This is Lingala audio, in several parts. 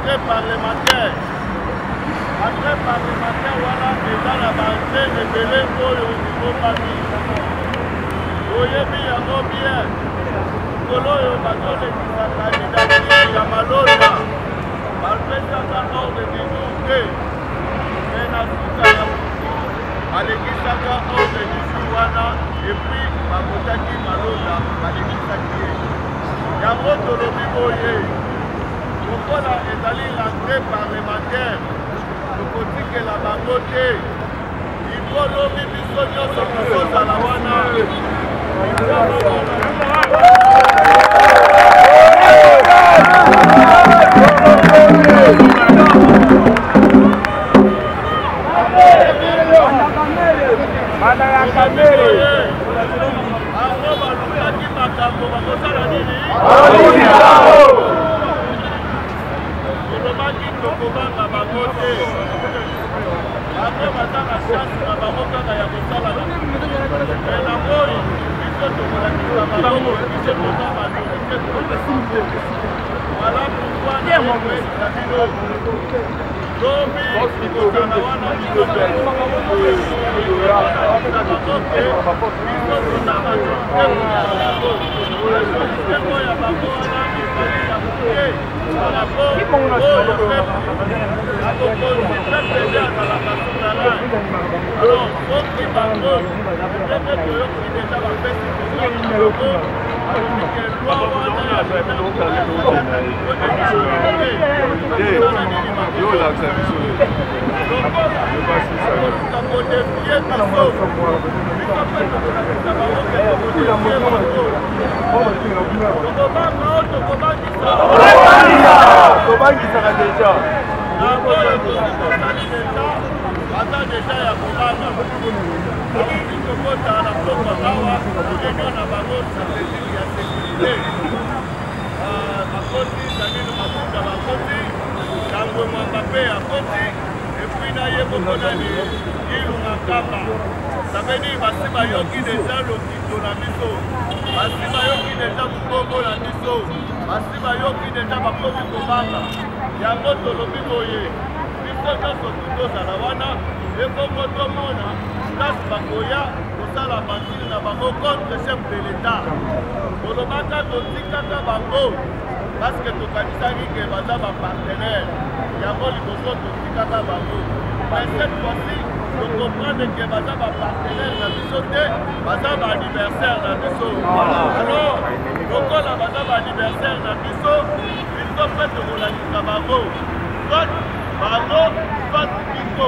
Rentrée parlementaire. Rentrée parlementaire wana eza na ba entrée ebele oyo ebombami. Oyebi yango bien. Mikolo oyo bazolekisa candidature ya Malonda. Bapesaka ordre du jour te. Mais na suka ya butu balekisaka ordre du jour wana et puis babotaki Malonda balekisaki ye. Yango tolobi boye, lokola ezali rentree parlementaire, tokotikela bango te. Il faut lobi biso nyonso tokozala wana. Bana ya Kamere. Bango balukaki makambo bakosala nini? Tolobaki tokobanga bango te. Bango baza na chance na bango kaka ya kosala na me na moi biso tokolakisa bango biso toza majorité. Voilà pourquoi nayekoyebisa bino lobi kozala wana biso biso toza majorité. Majorité oyo ya bango wana ezali ya moke par rapport oyo peuple akokonzi. Peuple nde azalaka souverain. Alors soki bango ndenge toyoki deja bapesi programme na bango, alobi ke loi wana ya lokola akoluka kodefie biso, biso mpe tokolakisa bango ke tokodefie bango. Tokobanga o tokobangisa, tobangisaka deja. Na oyo tosi tosali deja, baza deja ya kobanga. Bauti kokota na pokwa awa réunion na bango stratégique ya sécurité. Bakoti Janine Mabunda, bakoti Tambwe Mwamba mpe akoti, et puis na ye moko nani Ilunga Nkamba. Ça veut dire basi bayoki deja lokito na biso, basi bayoki deja mongongo na biso, basi bayoki deja, bakomi kobanga. Yango tolobi boye, biso nyonso tozala wana ebongo tomona place bakoya kosala bantile na bango contre chef de l'État. Tolobaka totikaka bango parce que tokanisaki ke baza bapartenaire. Yango liboso totikaka bango, mais cette fois-ci tocomprendre ke baza bapartenaire na biso te, baza baanniversaire na biso. Alors lokola baza baanniversaire na biso, biso mpe tokolakisa bango, soit bango soit biso,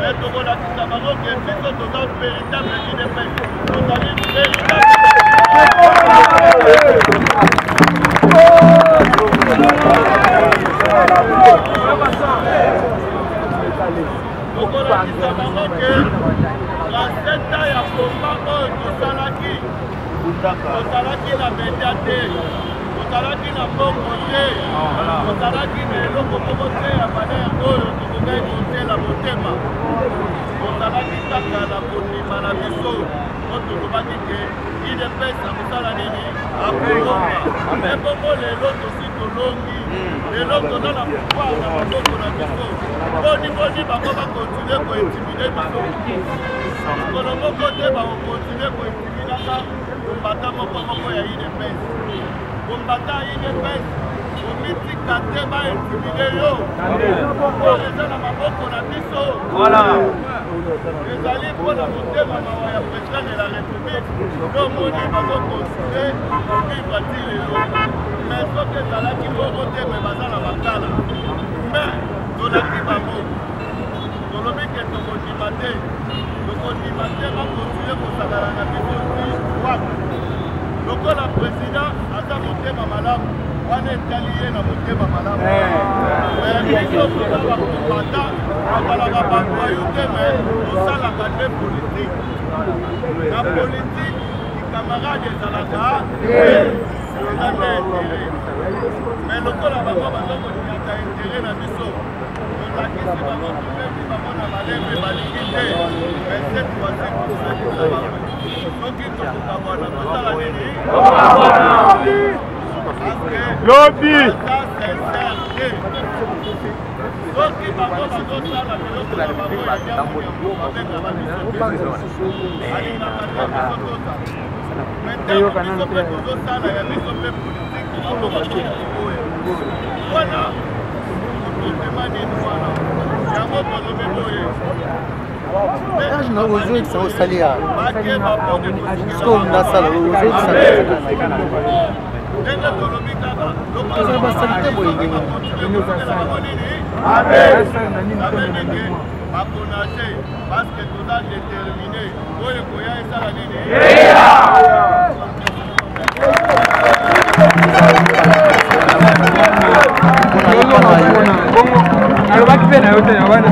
mais tokolakisa bango ke biso toza véritable UDPS, tozali véritable. Tokolakisa bango ke na 7 ans ya combat oyo tosalaki, tozalaki na media te, tozalaki na mbongo te, tozalaki na eloko moko te ya valeur oyo tokokaki kotiela motema. Tozalaki kaka na kondima na biso po tolobaki ke UDPS akosala nini? Akolonga. Ebongo lelo tosi tolongi, lelo toza na pouvoir na maboko na biso. Boni boni bango bakontinue kointimide biso? Mokolo moko te bakokontinue kointimidaka kombata moko moko ya UDPS. Kombata ya UDPS, komitika te baintimide yo. Pouvoir eza na maboko na biso. Ezali mpona motema mawa ya président de la République nde omoni bazokontinue kovivre ti lelo. Mais soki ezalaki bongo te, me baza na makala. Mais tolaki bango, tolobi ke tokondima te, tokondima te bakontinue kosakana na biso ti wapi. Lokola président aza motema malamu, wana etali ye na motema malamu. Mais biso toza bakombata, tozalaka bavoyu te, mais tosalaka nde politike. Na politike camarade ezalaka te, eza nde intérêt. Mais lokola bango baza koliaka intérêt na biso, tolakisi bango, tobendi bango na malembe, balingi te. Mais cette fois-ci tokolakisa bango soki tokokabwana, tosala nini? Lobi. Baza sincère te. te. Soki bango bazosala biloko na bango ya nyamunyamu, babengaka biso te, balingaka te biso tozala. Mais ntango biso mpe tozosala ya biso mpe politike, bango bazokoboya. Wana comportement nini wana? Yango tolobi boye. Age na ozoyebisa osali ya sikoyo nasala ozoyebisa ozala basali te boye ndenge bakonage parce que toza déterminé oyo ekoya esala nini. Alobaki mpe na yo te na wana.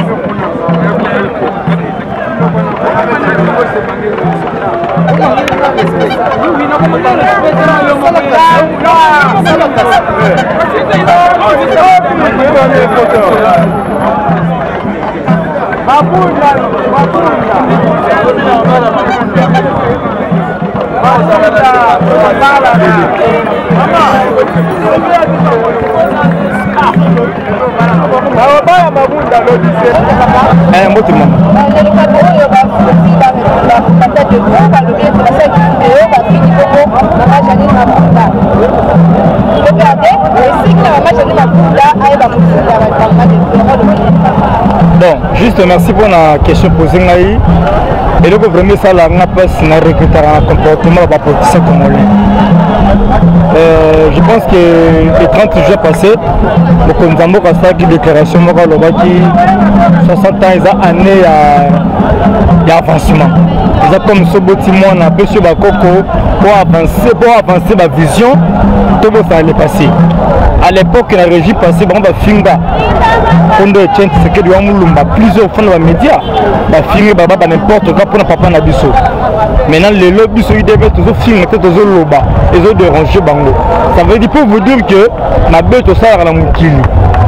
Mabunda, Mabunda. Mbote mama. Likambo oyo bafuti bapata debout, balobi ete basalaki video, bafiki bongo mama Janine Mabunda. Toperde esiki na mama Janine Mabunda ayeba kofunda baparlement de. Bon, juste merci pour la question posée. Ngai eloko vraiment esala nga mpasi na recrutaka na comportement ya bapoliticien congolais. Je pense que le 30 juin passé, mokonzi ya mboka asalaki déclaration moko, alobaki 60 ans eza année ya avancement. Eza comme so boti mwana, apesi yo bakoko po avance, po avance bavision. Tobosala le passé. À l'époque na régime passé, bango bafinga kondo Etienne Tshisekedi wa Mulumba plusieurs fois na bamédia, bafingi baba ba n'importe quoi mpona papa na biso. Maintenant lelo biso UDPS tozofinga te, tozoloba, ezodérange bango. Ça veut dire, pour vous dire que mabe tosalaka na mokili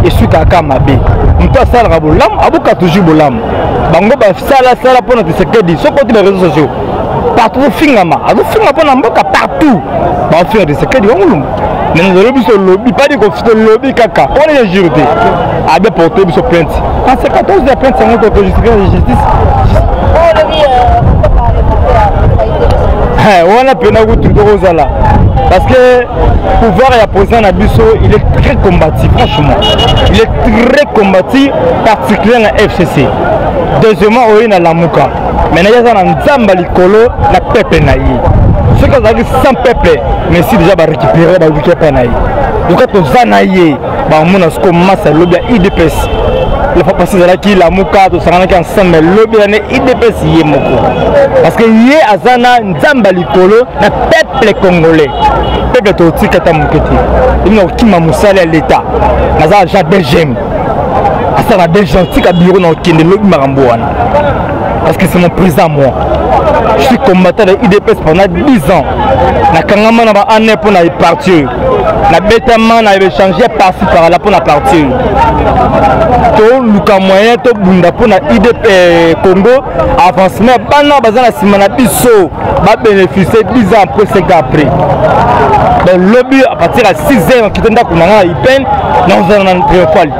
esukaka mabe. Moto asalaka bolamu abuka toujours bolamu. Bango basalasala mpona Tshisekedi. Soki oti baréseaux sociaux partout, ozofingama, azofinga mpona mboka partout, baofinga Tshisekedi wa Mulumba. Mais nazali biso lobi padi tolobi kaka wana injure te, abe porte biso plainte en 14 ya plainte yango tokojustifier na justice wana mpena kutu tokozala, parce que pouvoir ya président na biso, il est très combatif. Franchement, il est très combatif, particulier na FCC. Deuxièmement, oye na Lamuka. Maintenant ye aza na Nzambe likolo na peuple na ye. Soki azalaki sans peuple, mais si déjà barécupéré, baluki epai na ye. Loka toza na ye, bamona siko masa lobi ya UDPS. La fois passée ezalaki Lamuka, tosanganaki ensemble. Lobi ane UDPS ye moko, parce que ye aza na Nzambe likolo na peuple congolais. Peuple totika ata moke te. Elinga kokima mosala ya l'État, naza agent DGM, asala DGM, tika bureau na okende lobi makambo wana, parce que c'est mon président. Moi, je suis combattant de UDPS pendant 10 ans. Nakangama na baane mpo na parti oyo, nabetama na échange par-ci par-là mpo na parti oyo. Toluka moyen tobunda mpo na UDP Congo avancement. Bana baza na nsima na biso babénéficie 10 ans après, 5 ans après. Donc lobi à partir ya 6 heures, nakite ndako na nga na Ipene, nakozala na triomphale,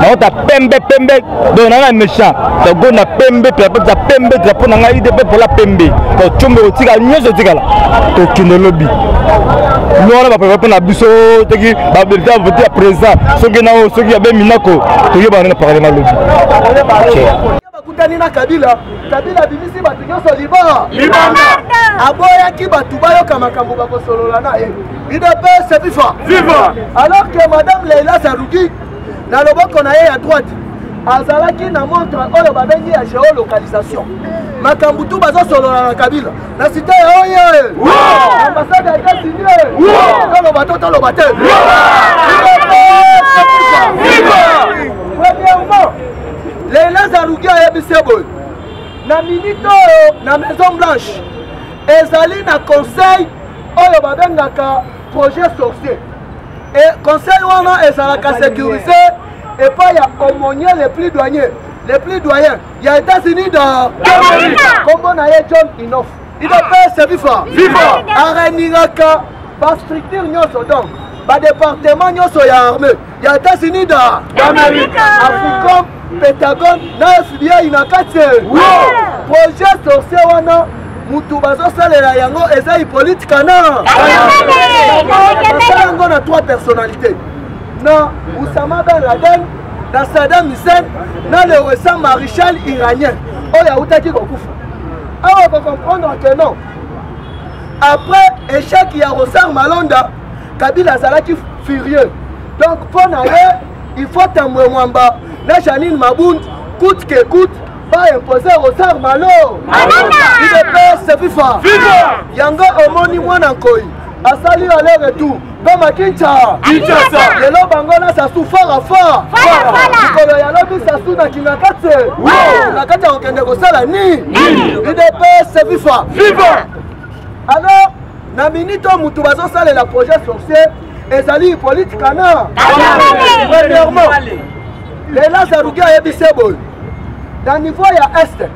naota pembe pembe. Donc nanga méchant dago na pembe, drapeau za pembe, drapeau na ngai UDP pola pembe. Donc tshombe kotika nyonso etikala, tokende lobi wana baprépare mpo na biso. Toki babelita vote ya président, soki na soki ya beminako, toyebana na parlement lobi. Bakutani na Kabila. Kabila abimisi bato nyonso libanda, aboyaki bato bayoka makambo bakosolola na ye. UDPS viva! Alors que madame Leila Zarugi, na loboko na ye ya droite, azalaki na montre oyo babengi ya géolocalisation. Makambo tu bazosolola na Kabila na cité ya oye ambassade ya États-Unis. Toloba to toloba te? Premièrement, Leila Zarugi ayebisi boye: na minute oyo, na Maison Blanche, ezali na conseil oyo babengaka projet sorcier. E conseil wana ezalaka sécurisé epai ya aumônier le plus doyen ya États-Unis da, kombo na ye John Inof. UDPS viva! Areningaka bastructure nyonso, donc badépartement nyonso ya armée. Ya États-Unis d'Amérique, Africom, Pentagone na FBI na kati. Projet sorcier wana mutu bazosalela yango eza Hippolyte Kana. Basala yango na trois personnalités, na Oussama Ben Laden, na Saddam Hussein, na le récent maréchal iranien oyo autaki kokufa. Awa kocomprendre que non, après échec ya Rosar Malonda, Kabila azalaki furieux. Donc mpo na ye, il faut Tambwe Mwamba na Janine Mabund coûte que coûte baimpose Rosar Malo. UDPS viva! Yango omoni mwana nkoi asali aller retour goma Kinshasa. Lelo bango na Sasu fara fara mikolo ya lobi, Sasu na Kingakati na kati ya kokende kosala ni UDPS viva. Alors na minute oyo, mutu bazosalela projet sorcier ezali Hippolyte Kana. Premièrement, Lela Zarugi ayebisi boye: na niveau ya Est,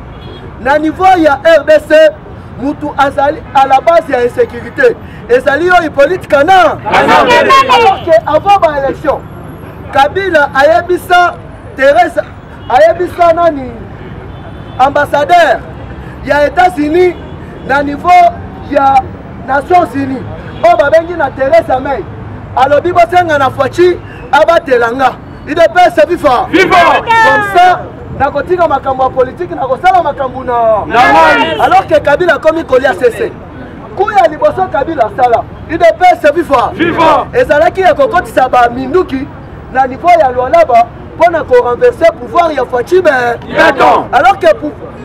na niveau ya RDC, mutu azali à la base ya insécurité ezali yo Hippolyte Kana. Alors que avant baélection, Kabila ayebisa Thérèse, ayebisa nani, ambassadeur ya États-Unis na niveau ya Nations Unies oyo babengi na Theresa May, alobi bosenga na Fatshi abatela nga. UDPS viva! Comme ça nakotika makambo ya politike, nakosala makambo na. Alors que Kabila akomi kolia sese kuya liboso, Kabila asala UDPS viva ezalaki ya kokotisa baminduki na niveau ya Lualaba mpo na korenverser pouvoir ya Fatshi Béton. Alors que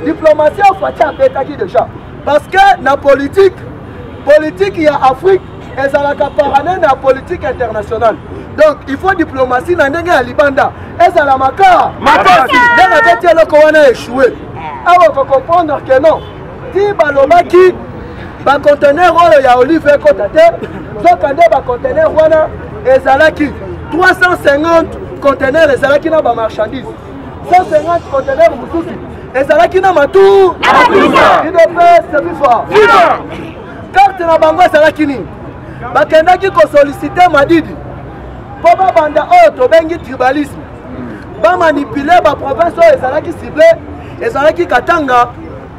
diplomatie ya Fatshi abetaki déjà, parce que na politique ya Afrique ezalaka parallèle na politique internationale. Donc il faut diplomatie na ndenge ya libanda ezala maka makasi. Ndenge abeti eloko wana échoué. Awa kocomprendre que non, ti balobaki baconteneur oyo ya olive ekota te, nzoka nde baconteneur wana ezalaki 350 conteneur ezalaki na bamarchandise, 150 conteneur mosusu ezalaki na matu. UDPS viva! Carte na bango ezalaki nini? Bakendaki kosolliciter Madidi mpo babanda oyo tobengi tribalisme, bamanipuler baprovince oyo ezalaki cible, ezalaki Katanga,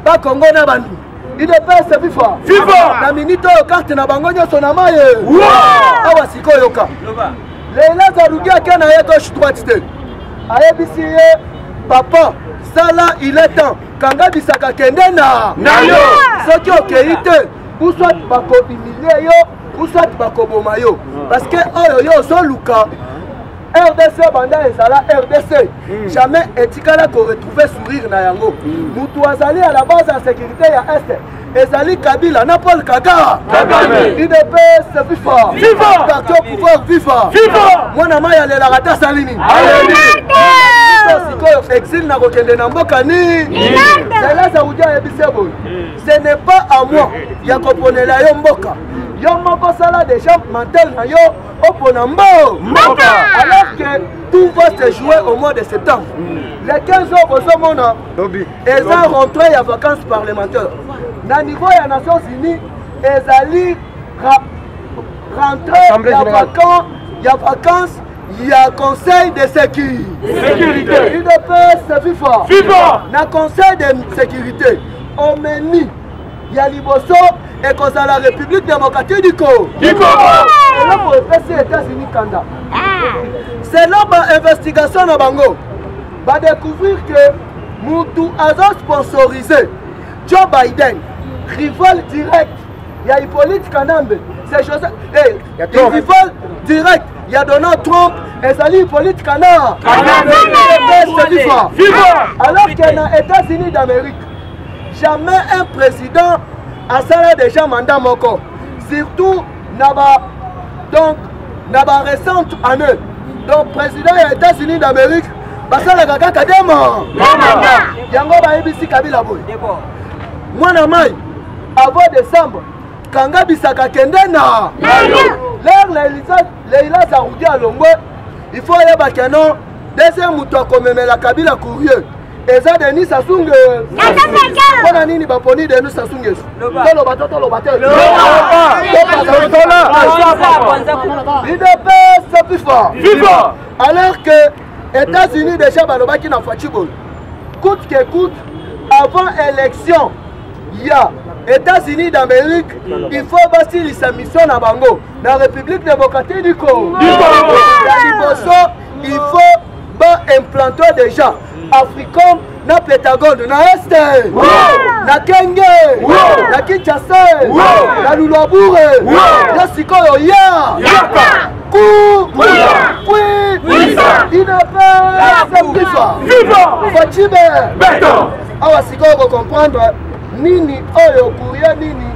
Bakongo na Bandu. UDPS viva! Na minute oyo, carte na bango nyonso na maye. Awa sikoyo yoka, Leila Zarugi ake na ye gauche droite te, ayebisi ye: papa, sala, il est temps, kanga bisaka, kende na na yo. Soki okei te, ou soit bakohumilie yo, ou soit bakoboma yo, parce que oyo yo ozoluka, RDC banda ezala RDC, jamais etikala koretrouver sourire na yango. Mutu azali à la base ya sécurité ya Est ezali Kabila na Paul Kagame. UDPS viva! Parti au pouvoir viva! Mwana mai alelaka te, asali nini? Sikoyo exil na kokende na mboka ni Leila Zaudi ayebisi boye: ce n'est pas à moi ya koponela yo mboka, yo moko sala déjà mental na yo opona mbo. Alors que tout va se jouer au mois de septembre, le 15 oyo bozomona eza rentrée ya vacances parlementaire na niveau ya Nations Unies, ezali rentrée ya vacances ya Conseil de sécurité. UDPS viva! Na Conseil de sécurité, au menu ya liboso ekozala République démocratique du Congo. Eloko epesi États-Unis kanda, selon bainvestigation na bango, badécouvrir que mutu azo sponsoriser Joe Biden, rival direct ya Hippolyte Kanambe, c'est Joseph, eh, rival direct ya Donald Trump ezali Hippolyte Kanambe. Viva! Alors que na États-Unis d'Amérique, jamais un président asala déjà mandat moko, surtout na ba, donc na ba récente année. Donc président ya États-Unis d'Amérique basalaka kaka dema. Yango bayebisi Kabila boye: mwana mai, avant décembre, kanga bisaka, kende na l'heure. Leila Zaroudi alongwe, il faut oyeba que non, deuxième moto akomemela Kabila courrier eza Denis Sassou Nguesso. Mpona nini baponi Denis Sassou Nguesso? Toloba to toloba te? UDPS. Viva! Viva! Alors que États-Unis déjà balobaki na Fatshi boye, coûte que coûte, avant élection ya États-Unis d'Amérique, il faut basilisa mission na bango na République démocratique du Congo. Ya liboso, il faut ba implanter déjà Africom na Pentagone na Est, na Kenge, na Kinshasa, na Luluabourg, na sikoyo ya ku kwi UDPS viva Fatshi Beton. Awa sikoyo kocomprendre nini oyo courrier nini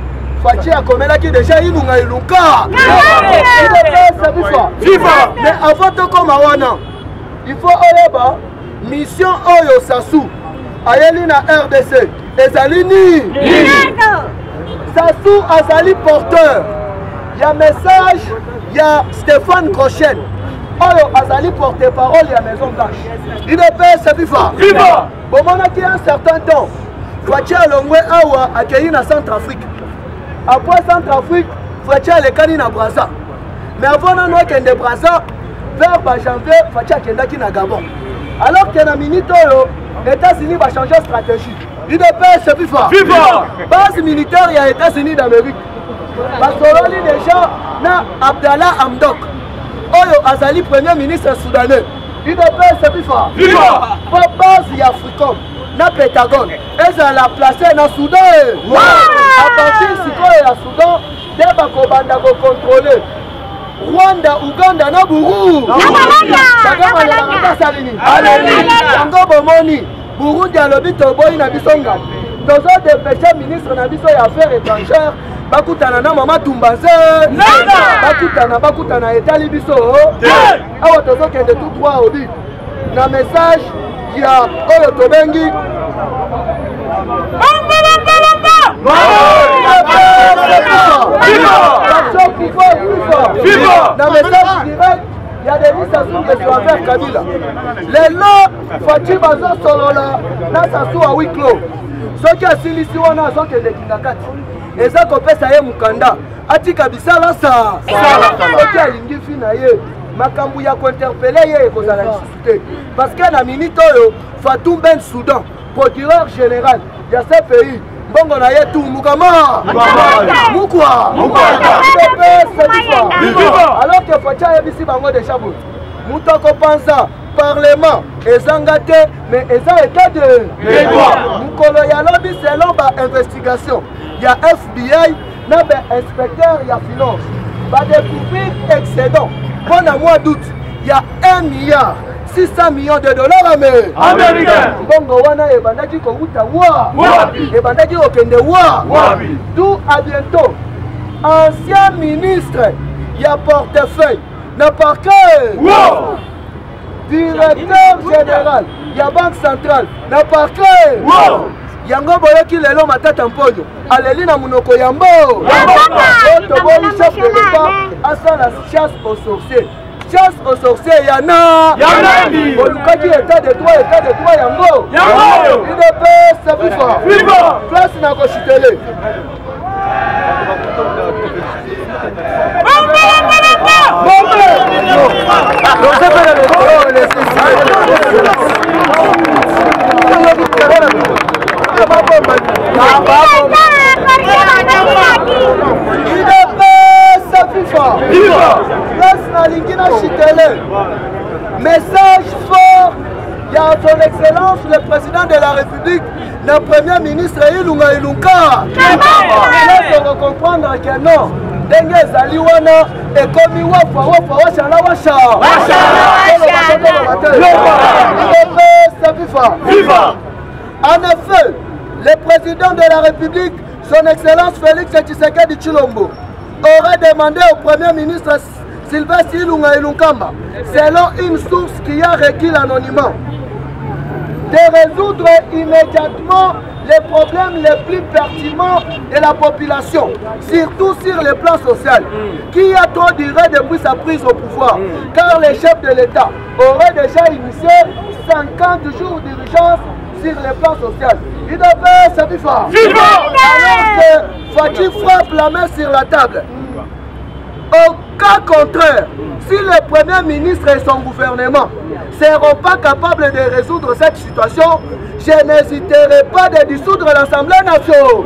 Fatshi akomelaki déjà Ilunga Ilunga. UDPS viva. Viva. Mais avant tokoma wana, il faut oyeba mission oyo Sassou ayeli na RDC ezali nini. Sassou azali porteur ya message ya Stéphane Crochen oyo azali porte-parole ya Maison Blanche. UDPS viva. Viva. Bomonaki un certain temps Fatshi alongwe awa akei na Centrafrique. Après Centrafrique, Fatshi alekani na Brazza. Mais avant nano akende Brazza, vers ba janvier, Fatshi akendaki na Gabon. Alors que na minute oyo États-Unis ba changer stratégie. UDPS viva. Viva. Base militaire ya États-Unis d'Amérique. Basololi déjà na Abdallah Hamdok oyo azali premier ministre soudanais. UDPS viva. Viva. Po base ya Africom na Pentagone ezala place na Soudan. À partir sikoyo ya Soudan nde bakobanda kocontrôle Rwanda, Uganda na Burundi. Kagame alelaka asali nini? Yango bomoni Burundi alobi toboyi na biso ngambo, tozodepeshe ministre na biso ya affaires étrangères bakutana na mama Tumbanze, bakutana bakutana etali biso awa. Tozokende tout droit obi na message ya oyo tobengi na message direct ya Denis Sassou Nguesso envers Kabila. Lelo Fatshi bazosolola na Sassou à huis clos. Soki asilisi wana azokende Kingakati, eza kopesa ye mokanda atika bisala sa soki alingi fi na ye makambo ya kointerpele ye ekozala lisusu te, parce que na minute oyo Fatou Ben Soudan, procureur général ya CPI, mbongo na ye tumukama mukwa. Alors que Fatshi ayebisi bango déjà boye, moto akopanza parlement ezanga te, mais eza état de mokolo ya lobi. Selon bainvestigation ya FBI na bainspecteur ya finance, badécouvrir excédent mpo na mois d'août ya 1 milliard 600 millions de dollars américain. Mbongo wana ebandaki kowuta wa, ebandaki kokende wa. Tout à bientôt ancien ministre ya portefeuille na parquet, directeur général ya banque centrale na parquet. Yango boyoki lelo Matata Mponyo aleli na monoko yambo oyo toboyi chef de l'État asala chasse aux sorciers. Chasse aux sorciers ya na bolukaki état de droit, état de droit yango. UDPS viva. Place na koshitele. UDPS viva. Place nalingi na chitele, message fort ya son excellence le président de la République na premier ministre Ilunga Ilunga. Place okocomprendre ke non, ndenge ezali wana ekomi wafa wafa washala washa. UDPS viva. En effet, le président de la République, son excellence Félix Tshisekedi Tshilombo, aurait demandé au premier ministre Sylvestre Ilunga Ilunkamba, selon une source qui a requis l'anonymat, de résoudre immédiatement les problèmes les plus pertinents de la population, surtout sur le plan social, qui a trop duré depuis sa prise au pouvoir, car le chef de l'État aurait déjà initié 50 jours d'urgence sur le plan social. UDPS viva! Alors que Fatshi frappe la main sur la table, aucun Cas contraire, si le Premier ministre et son gouvernement seront pas capables de résoudre cette situation, je n'hésiterai pas de dissoudre l'Assemblée nationale.